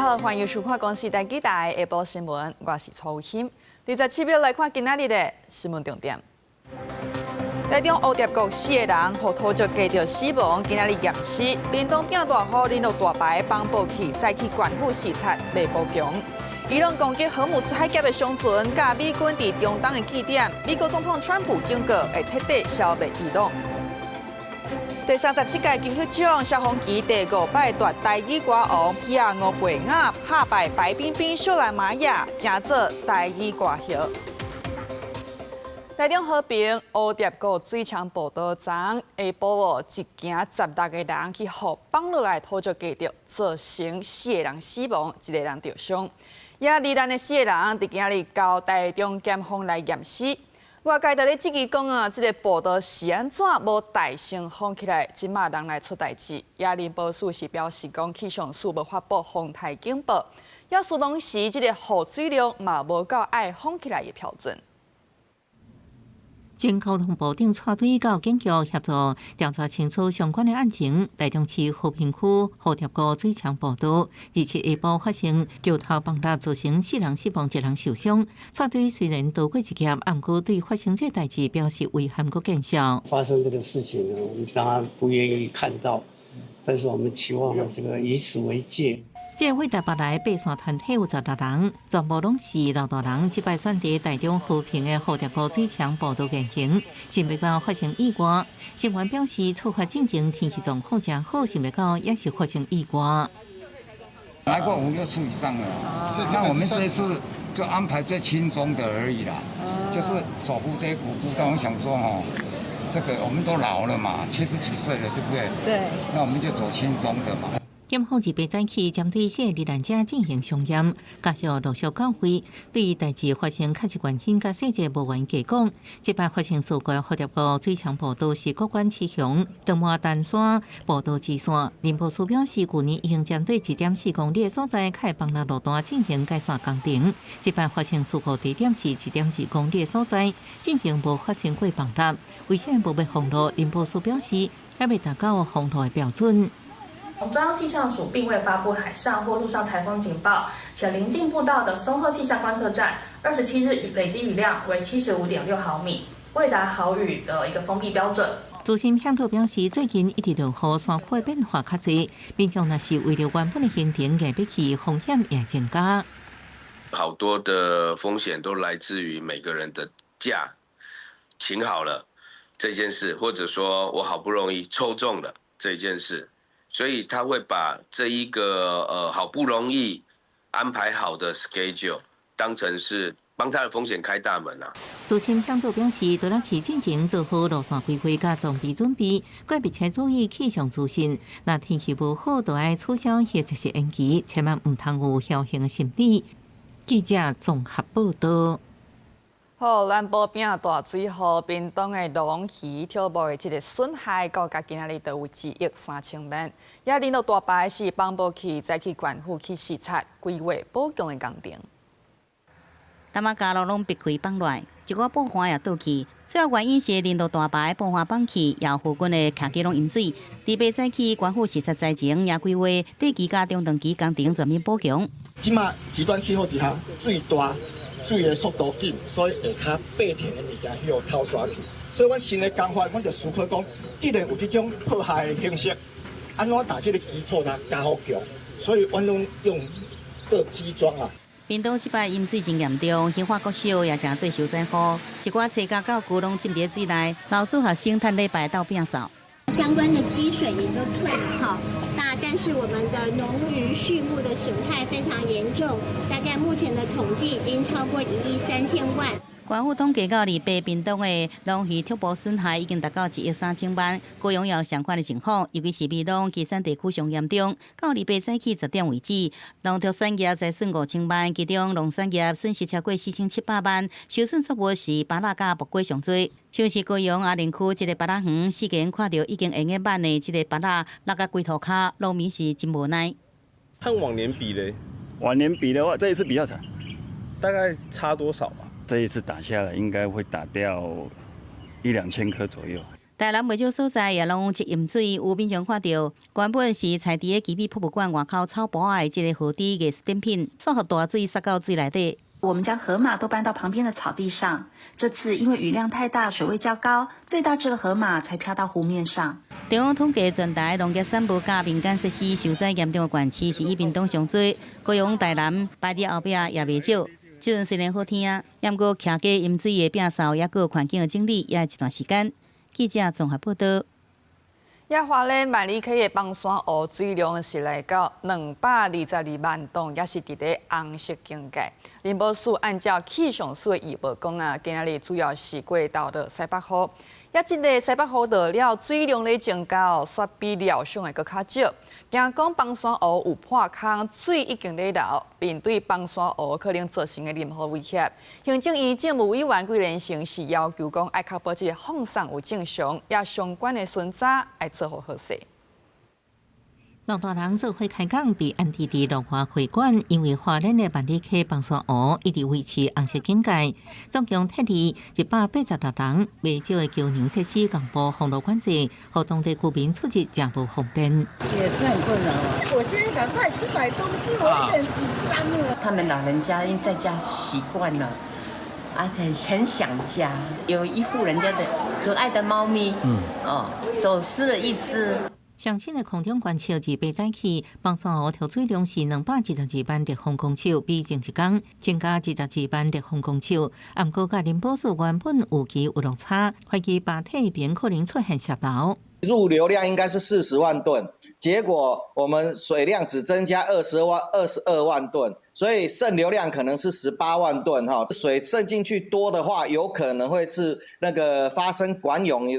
好，歡迎收看公視第幾台下晡新聞，我是曹欣。27秒來看今仔日的新聞重點。台中蝴蝶谷四个人予土石軋著死亡，今仔日驗屍。屏東變大雨，淋落大排防暴器再去縣府視察未補強。伊朗攻擊荷姆茲海峽的商船，佮美軍佇中東的據點，美國總統川普警告會徹底消滅伊朗。第37屆金曲獎，蕭煌奇第五擺奪台語歌王，皮亞吳貝雅拍敗白冰冰、秀蘭瑪雅，成做台語歌后。台中和平蝴蝶谷水牆步道昨下晡哦，一行16個人去予放落來土石軋著，造成四個人死亡，一個人著傷。也罹難的四個人，佇今仔日交台中檢方來驗屍。外界佇咧質疑講啊，這个步道是按怎無代先封起來，這馬人來出代誌。也林保署是表示講，氣象署無發布風颱警報，抑是當時這个雨水量嘛無到愛封起來的標準。前交通部長帶隊到警局協助調查清楚相關的案情。台中市和平區蝴蝶谷水牆步道，27下晡發生石頭崩塌，造成四人死亡，一人受傷。帶隊雖然躲過一劫，毋過對發生這代誌表示遺憾閣見笑。發生這個事情呢，我們當然不願意看到，但是我們期望呢，這個以此為戒。這位台北來爬山團體有16人，全部攏是老大人。這擺選佇台中和平的蝴蝶谷水牆步道健行，想袂到發生意外。警員表示，出發進前天氣狀況誠好，想袂到也是發生意外。來過五六次以上了，那我們這次就安排最輕鬆的而已啦，就是走蝴蝶谷步道。我想說，吼，這個我們都老了嘛，70幾歲了，對不對？對。那我們就走輕鬆的嘛。檢方二八早起針對四個罹難者進行相驗，家屬陸續到會，對代誌發生確實關心，佮細節無緣加講。這擺發生事故蝴蝶谷水牆步道是國管七雄長滿丹山步道支線。林保署表示，舊年已經針對1.4公里的所在開崩落路段進行改善工程。這擺發生事故地點是1.2公里的所在，進前無發生過崩塌。為啥無欲封路？林保署表示，猶未達到封路的標準。中央氣象署並未發布海上或陸上颱風警報，且鄰近步道的松鶴氣象觀測站27日累積雨量為75.6毫米，未達豪雨的一個封閉標準。資深嚮導表示，最近一直落雨，山區變化較濟，民眾若是為著原本的行程硬欲去，風險也增加。好多的風險都來自於每個人的假請好了這件事，或者說我好不容易抽中了這件事。所以他會把這一個好不容易安排好的 schedule 當成是幫他的風險開大門啊。資深嚮導表示，除了去進前做好路線規劃佮裝備準備，閣密切注意氣象資訊。若天氣無好，就愛取消或者是延期，千萬毋通有僥倖的心理。記者綜合報道。好，南部變大水雨，屏東的農漁畜牧的這个損害，估計今仔日都有1億3千萬。也輪到大排是防暴器，再去縣府去視察規劃補強的工程。淡仔加路攏逼開放落來，一寡布帆也倒去。主要原因是連落大排布帆放去，也附近的徛家攏淹水。禮拜早起，縣府視察災情，也規劃短期佮中長期工程全面補強。這馬極端氣候之下，水大。水的速度緊，所以下跤爬田的物件去予偷刷去。所以阮新的工法，阮就思考講，既然有這種破壞的形式，按怎打這个基礎來加予強？所以阮攏用做基樁啊。屏東這擺淹水真嚴重，興化國小也成做受災戶，一寡冊佮教具攏浸佇水內，老師學生趁禮拜鬥摒掃。相關的積水也都退了哈，那但是我們的農漁畜牧的損害非常嚴重，大概目前的統計已經超過1億3千萬。縣府統計到28，屏東的農漁畜牧損害已經達到1億3千萬。高雄也有相款的情況，尤其是美濃旗山地區上嚴重。到28早起10點為止，農畜產業災損5000萬，其中農產業損失超過4700萬，受損作物是芭樂佮木瓜上濟。像是高雄阿蓮區這个芭樂園，四間看著已經會用得挽的這个芭樂落甲規塗跤，農民是真無奈。和往年比咧？往年比的話，這一次比較慘。大概差多少啊？這一次打下來應該會打掉一兩千顆左右。台台南袂少所在也攏積淹水，有民眾看著原本是菜佇咧基美博物館外口草埔仔的這个河堤藝術展品，煞予大水捒到水內底。我們將河馬都搬到旁邊的草地上。這次因為雨量太大，水位較高，最大隻的河馬才飄到湖面上。中央統計全台農業產物佮民間設施受災嚴重的縣市是以屏東上濟，高雄、台南排佇後壁也袂少。這陣雖然好天，毋過徛家淹水的摒掃，抑閣有環境的整理，也愛一段時間。記者綜合報道。也花蓮萬里溪的崩山湖水量是來到222萬噸，也是佇咧紅色警戒。林保署按照氣象署的預報講啊，今仔日主要是過晝的西北雨。也這个西北雨落了，水量咧增加哦，煞比料想的閣較少。驚講崩山湖有破空，水已經咧流，面對崩山湖可能造成的任何威脅。行政院政務委員桂聯成是要求講，愛確保這个放送有正常，也相關的巡查愛做好好勢。老大人做伙開講，被安置佇龍華會館，因為花蓮的萬里溪崩山湖一直維持紅色警戒，總共撤離186人，袂少的橋梁設施共布封路管制，予當地居民出入誠無方便。也是很困擾啊！我現在趕快去買東西，我有點緊張了。他們老人家因為在家習慣了，而且很想家。有一戶人家的可愛的貓咪，哦，走失了一隻。上新的空中觀測自八早起，崩山湖調水量是222萬立方公尺，比前一工增加22萬立方公尺。毋過，佮林保署原本預期有落差，懷疑壩體邊可能出現洩流。入流量應該是40萬噸，結果我們水量只增加22萬噸，所以滲流量可能是18萬噸。哈，水滲進去多的話，有可能會是那個發生管湧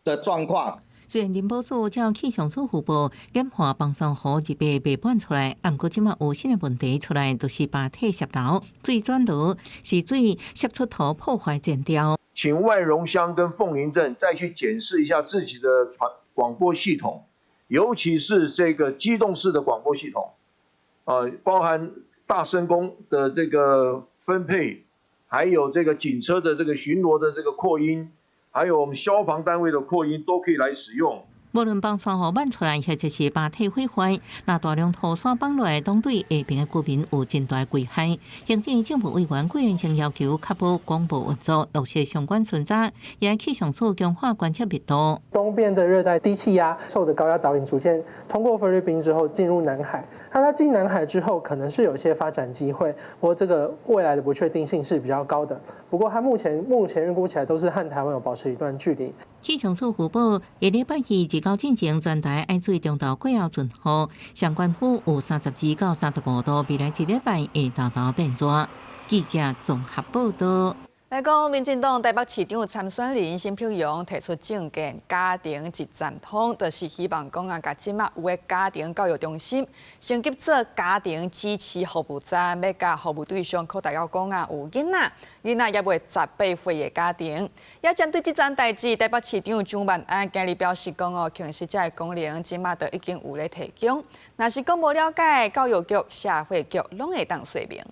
的狀況。雖然林保署照氣象署預報，研判崩山湖一擺袂滿出來，毋過這馬有新的問題出來，就是壩體洩流，水轉落是水洩出塗破壞前調。請萬榮鄉跟鳳林鎮再去檢視一下自己的傳廣播系統，尤其是這個機動式的廣播系統，包含大聲公的這個分配，還有這個警車的這個巡邏的這個擴音。還有我們消防單位的擴音都可以來使用。無論崩山湖滿出來，或者是壩體毀壞，若大量土沙崩落來，攏對下爿的居民有真大危害。行政政務委員桂聯成要求確保廣播運作，落實相關巡查，也氣象署強化觀測密度。東邊的熱帶低氣壓受的高壓導引，逐漸通過菲律賓之後進入南海。那它進南海之後，可能是有些發展機會，不過這個未來的不確定性是比較高的。不過它目前預估起來都是和台灣有保持一段距離。氣象署預報，下禮拜二至九進前，全台愛注意中晝過後陣雨，上懸區有32至35度，未來一禮拜會沓沓變熱。記者綜合報道。來講，民進黨台北市長參選人沈碧榮提出政見，家庭一站通，就是希望講啊，共這馬有的家庭教育中心升級做家庭支持服務站，欲共服務對象擴大到講啊，有囡仔，囡仔猶未18歲的家庭。也針對這樁代誌，台北市長蔣萬安今日表示講哦，其實這个功能這馬都已經有咧提供，若是講無了解，教育局、社會局攏會當說明。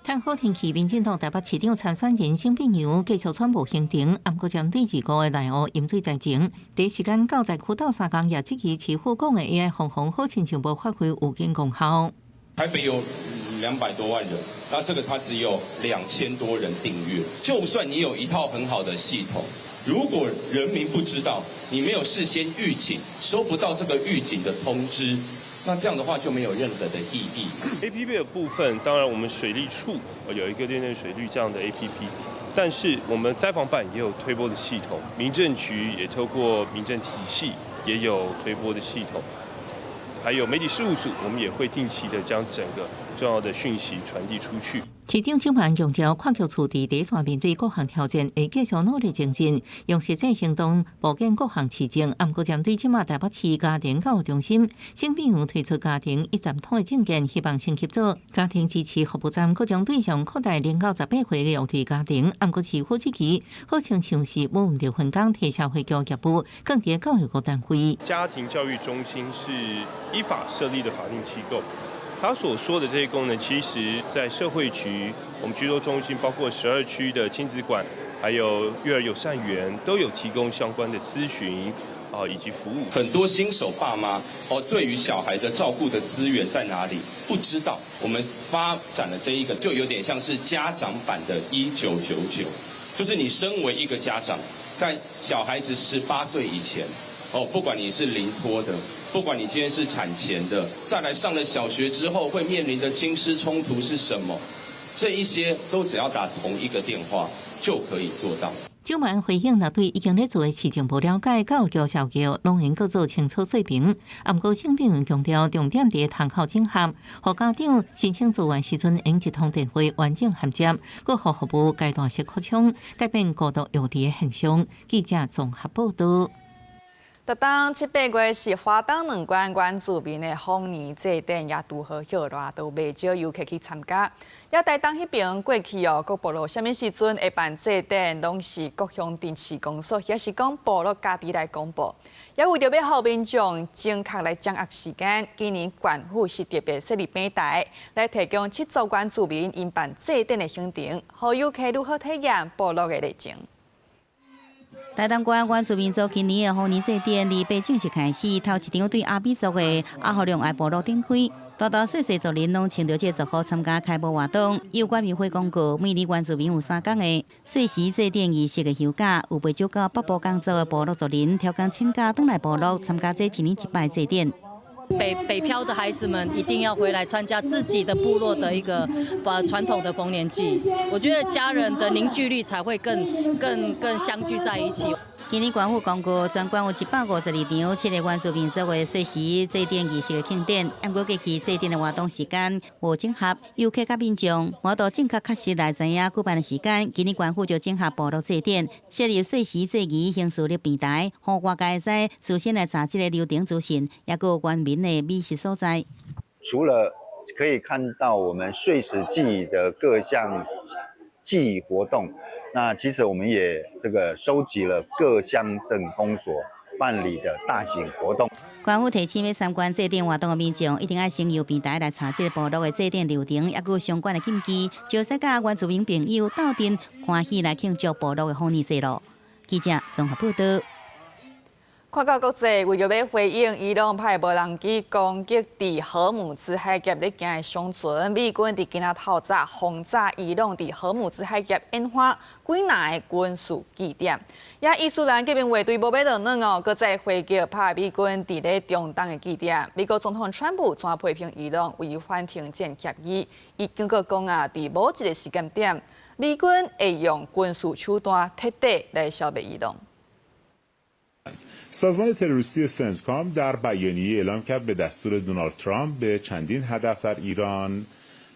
看好天氣，民進黨台北市長參選人沈碧陽繼續宣布行程，毋過針對二五的內湖淹水災情，第一時間到災區鬥相共，也質疑市府講的 AI 防洪好親像無發揮預警功效。台北有200多萬人，那這個它只有2000多人訂閱。就算你有一套很好的系統，如果人民不知道，你沒有事先預警，收不到這個預警的通知。那這樣的話就沒有任何的意義。 APP 的部分，當然我們水利處有一個練練水利這樣的 APP，但是我們災防辦也有推播的系統，民政局也透過民政體系也有推播的系統，還有媒體事務組，我們也會定期的將整個重要的訊息傳遞出去。市長蔣萬安強調，跨局處佇第一線面對各項挑戰，會繼續努力前進，用實際行動構建各項市政。毋過針對這馬台北市家庭教育中心，沈碧陽提出家庭一站通的政見，希望升級做家庭支持服務站，閣將對象擴大0到18歲的弱勢家庭。毋過市府這期好親像是無毋著分工，提社會局業務，更佇教育局單位。家庭教育中心是依法設立的法定機構。他所說的這些功能，其實在社會局、我們居多中心，包括12區的親子館，還有育兒友善園，都有提供相關的諮詢啊以及服務。很多新手爸媽哦，對於小孩的照顧的資源在哪裡不知道。我們發展的這一個，就有點像是家長版的1999，就是你身為一個家長，在小孩子18歲以前，哦，不管你是臨託的，不管你今天是產前的，再來上了小學之後會面臨的親師衝突是什麼？這一些都只要打同一個電話就可以做到。周萬回應，若對已經咧做的事情無了解，教育局小叫攏應閣做清楚說明。啊，毋過沈炳文強調，重點佇窗口整合，予家長申請資源時陣，用一通電話完整銜接，閣予服務階段式擴充，改變過度用地的現象。記者綜合報導。特當七八月是花東兩縣原住民的豐年祭典，也拄好歇熱，都袂少遊客去參加。也台東彼爿過去哦，各部落啥物時陣會辦祭典，攏是各鄉鎮市公所，抑是講部落家己來公布。也為著欲予民眾正確來掌握時間，今年縣府是特別設立平台，來提供七族原住民𪜶辦祭典的行程，予遊客如何體驗部落的熱情。台東縣原住民族今年的豐年祭典，禮拜正式開始，頭一場對阿美族的阿和良愛部落展開，大大細細族人攏穿著這個族服參加開幕活動。有管委會公告，每年原住民有3工的歲時祭典儀式的休假，有袂少到北部工作的部落族人，挑工請假轉來部落參加這一年一擺祭典。北北漂的孩子們一定要回來參加自己的部落的一個把傳統的豐年祭，我覺得家人的凝聚力才會更更更相聚在一起。今年縣府公告，全縣有152場七個原住民族的歲時祭典儀式的慶典。毋過過去祭典的活動時間無整合，遊客佮民眾無法度正確確實來知影舉辦的時間。今年縣府就整合部落祭典，設立歲時祭儀行事曆平台，予外界會使事先來查這個流程資訊，抑閣有原民的美食所在。除了可以看到我們歲時祭的各項祭活動，那其實我們也這個收集了各鄉鎮公所辦理的大型活動。縣府提醒欲參觀祭典活動的民眾，一定愛先由平台來查這個部落的祭典流程，抑閣有相關的禁忌，就會使佮原住民朋友鬥陣歡喜來慶祝部落的豐年祭囉。記者綜合報導。看到國際，為著欲回應伊朗派無人機攻擊佇荷姆茲海峽咧行的商船，美軍佇今仔透早轟炸伊朗佇荷姆茲海峡沿岸幾若个軍事據點。也伊斯蘭革命衛隊無欲落軟哦，閣再回擊拍美軍佇咧中東的據點。美國總統川普怎批評伊朗違反停戰協議？伊警告講啊，佇某一個時間點，美軍會用軍事手段徹底來消滅伊朗。 سازمان تروریستی سنتکام در بیانیه اعلام کرد به دستور دونالد ترامپ به چندین هدف در ایران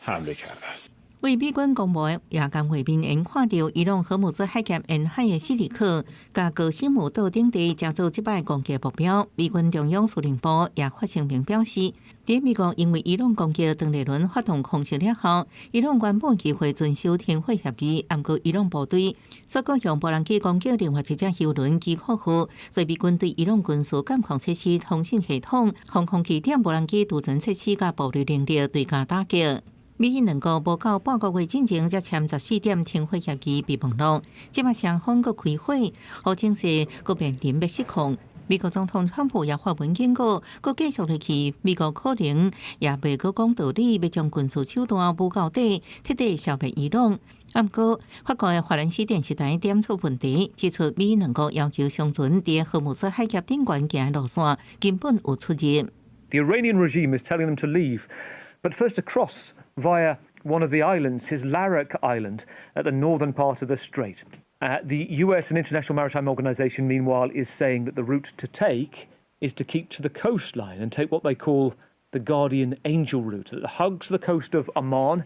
حمله کرده است. 為美軍公布的夜間畫面，𪜶看著伊朗荷姆茲海峽沿海的矽利克，佮高斯姆島等地，成做這擺攻擊目標。美軍中央司令部也發聲明表示，佇美國因為伊朗攻擊當地輪發動空襲了後，伊朗原本計劃遵守停火協議，毋過伊朗部隊煞閣用無人機攻擊另外一隻油輪基庫號，所以美軍對伊朗軍事監控設施、通訊系統、防空據點、無人機儲存設施佮部隊能力追加打擊。美伊兩國無夠半個月進前才簽14點停火協議備忘錄，這擺雙方閣開火，予情勢閣面臨欲失控。美國總統川普也發文警告，閣繼續落去，美國可能也袂閣講道理，欲將軍事手段武到底，徹底消滅伊朗。毋過，法國的法蘭西電視台點出問題，指出美伊兩國要求商船佇荷姆茲海峽頂懸行的路線根本有出入。 The Iranian regime is telling them to leave, but first to cross via one of the islands, his Larak Island, at the northern part of the strait. The US and International Maritime Organization, meanwhile, is saying that the route to take is to keep to the coastline and take what they call the Guardian Angel route that hugs the coast of Oman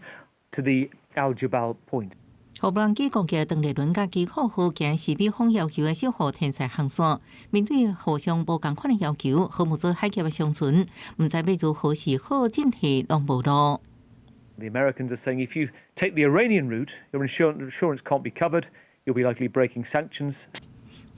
to the Al Jabal Point. 無人機攻擊當地輪佮基庫號行是美方要求的守護天使航線，面對互相無仝款的要求，荷姆茲海峽的商船毋知欲如何是好，進退攏無路。 The Americans are saying if you take the Iranian route, your insurance can't be covered. You'll be likely breaking sanctions.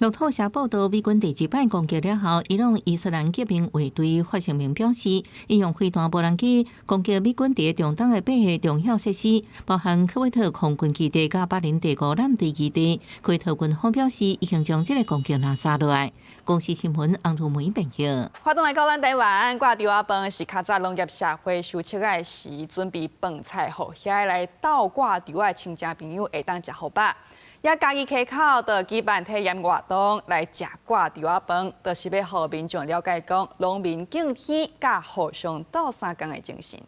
路透社報道，美軍第二擺攻擊了後，伊朗伊斯蘭革命衛隊發聲明表示，𪜶用飛彈無人機攻擊美軍佇中東的八个重要設施，包含科威特空軍基地佮巴林第五艦隊基地。科威特軍方表示，已經將這个攻擊攔殺落來。公視新聞洪如梅編譯。話轉來到咱台灣，掛稻仔飯是較早農業社會收割的時，準備飯菜，予遐來鬥掛稻仔的親戚朋友會當食予飽。也嘉義溪口就舉辦體驗活動來食掛稻仔飯，就是欲予民眾了解講農民敬天佮互相鬥相共的精神。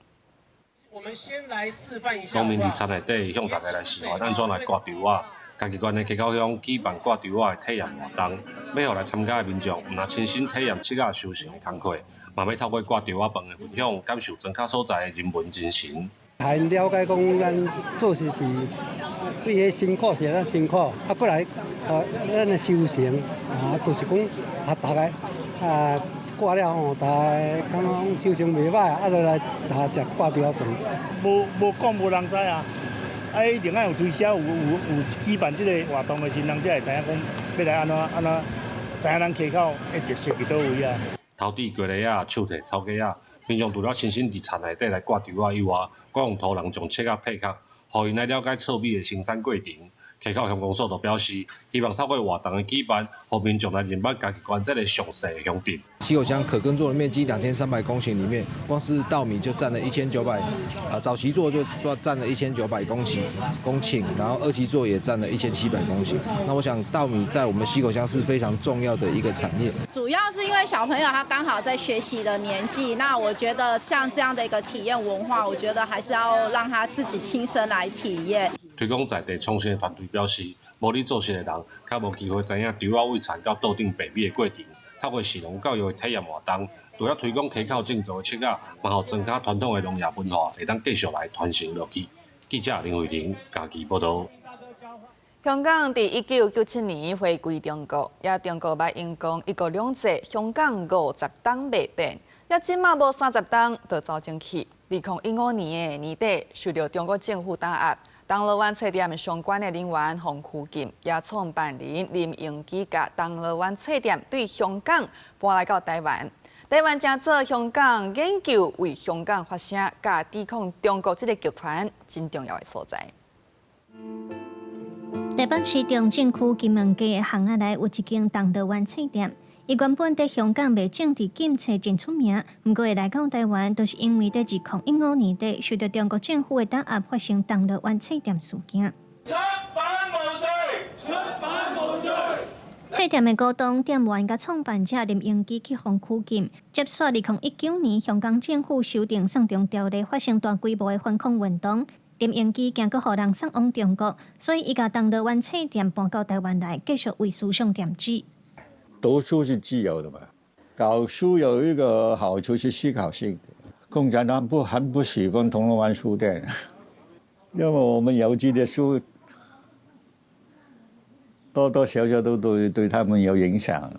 我們先來示範一下。農民佇田內底向大家來示範按怎來割稻仔。嘉義縣的溪口鄉舉辦割稻仔的體驗活動，欲予來參加的民眾，毋但親身體驗七仔收成的工課，嘛欲透過割稻仔飯的分享，感受莊跤所在的人文精神。𪜶了解講，咱做事是對彼辛苦是咱辛苦，啊，過來啊，咱的收成啊，就是講啊，大家啊，割了吼，大家感覺講收成袂䆀，啊，就來大家食掛稻仔飯。無無講無人知啊，啊，一定愛有推銷，有有有舉辦這个活動的時，人才會知影講欲來按怎按怎，知影咱溪口的特色佇佗位啊。頭拄雞螺仔、手提草雞仔，民眾除了親身佇田內底來割稻仔以外，閣用塗人將切仔退殼，予𪜶來了解糙米的生產過程。溪口鄉公所就表示，希望透過活動的舉辦，予民眾來認捌嘉義縣這个上細的鄉鎮。溪口鄉可耕作的面積2300公頃裡面，光是稻米就佔了1900，啊，早期作就佔了1900公頃，然後二期作也佔了1700公頃。那我想稻米在我們溪口鄉是非常重要的一個產業。主要是因為小朋友他剛好在學習的年紀，那我覺得像這樣的一個體驗文化，我覺得還是要讓他自己親身來體驗。推廣在地創新的團隊表示，無咧做事的人，較無機會知影稻仔為田到桌頂白米的過程。透過食農教育的體驗活動，除了推廣溪口種植的七仔，嘛予莊跤傳統的農業文化會當繼續來傳承落去。記者林慧玲嘉義報導。香港佇1997年回歸中國，也中國捌應講一國兩制，香港50冬袂變，也這馬無30冬就走前去。2015年的年底，受著中國政府打壓。銅鑼灣冊店相關的人員予拘禁，也創辦人林榮基共銅鑼灣冊店對香港搬來到台灣。台灣成做香港研究為香港發聲，佮抵抗中國這个極權真重要的所在。台北市中正區金門街的巷仔內有一間銅鑼灣冊店，伊原本佇香港賣政治禁冊真出名，毋過會來到台灣，就是因為佇2015年底受著中國政府的打壓，發生銅鑼灣冊店事件。出版無罪，出版無罪。冊店的股東店員佮創辦者林榮基去予拘禁，接續2019年香港政府修訂送中條例，發生大規模的反抗運動。林榮基驚閣予人送往中國，所以伊共銅鑼灣冊店搬到台灣來，繼續為思想奠基。讀書是自由的嘛，搞書有一個好處是思考性。共產黨不很不喜歡銅鑼灣書店，因為我們郵寄的書多多少少都對他們有影響。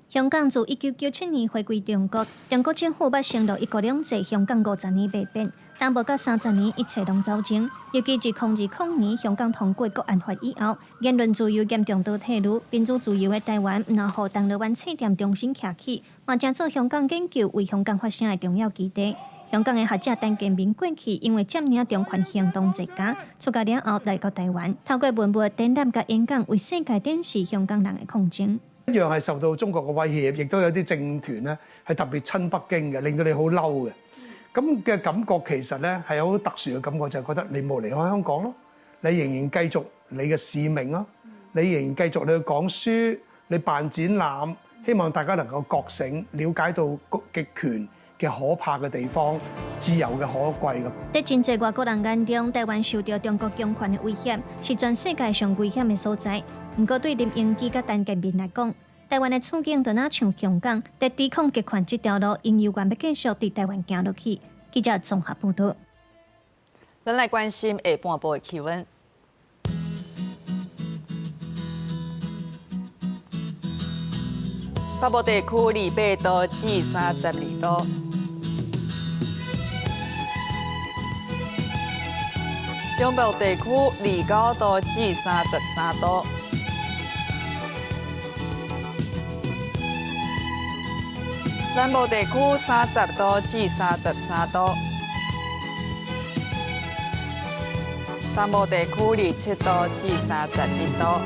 香港自1997年回歸中國，中國政府捌承諾一國兩制，香港50年袂變，但無到30年，一切攏走鐘。尤其2020年香港通過國安法以後，言論自由嚴重倒退嚕，民主自由的台灣，毋但予銅鑼灣冊店重新徛起，嘛成做香港研究為香港發聲的重要基地。香港的學者陳健民過去因為佔領中環行動坐監，出獄了後來到台灣，透過文物展覽佮演講，為世界展示香港人的抗爭。一樣係受到中國嘅威脅，亦都有啲政團咧係特別親北京嘅，令到你好嬲嘅。咁嘅感覺其實咧係有好特殊嘅感覺，就係覺得你冇離開香港咯，你仍然繼續你嘅使命咯，你仍然繼續你去講書，你辦展覽，希望大家能夠覺醒，了解到極權嘅可怕嘅地方，自由嘅可貴咁。佇真濟外國人眼中，台灣受著中國強權的威脅，是全世界上危險的所在。毋過對林榮基佮陳健民來講，台灣的處境就若像香港，佇抵抗極權這條路，𪜶猶原欲繼續佇台灣行落去。記者綜合報導。咱來關心下半晡的氣溫。北部地區28度至32度。中部地區29度至33度。南部地區30度至33度，東部地區27度至31度，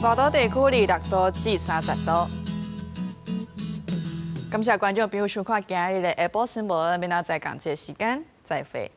外島地區26度至30度。感謝觀眾朋友收看今日的下晡新聞，明仔載仝這個時間再會。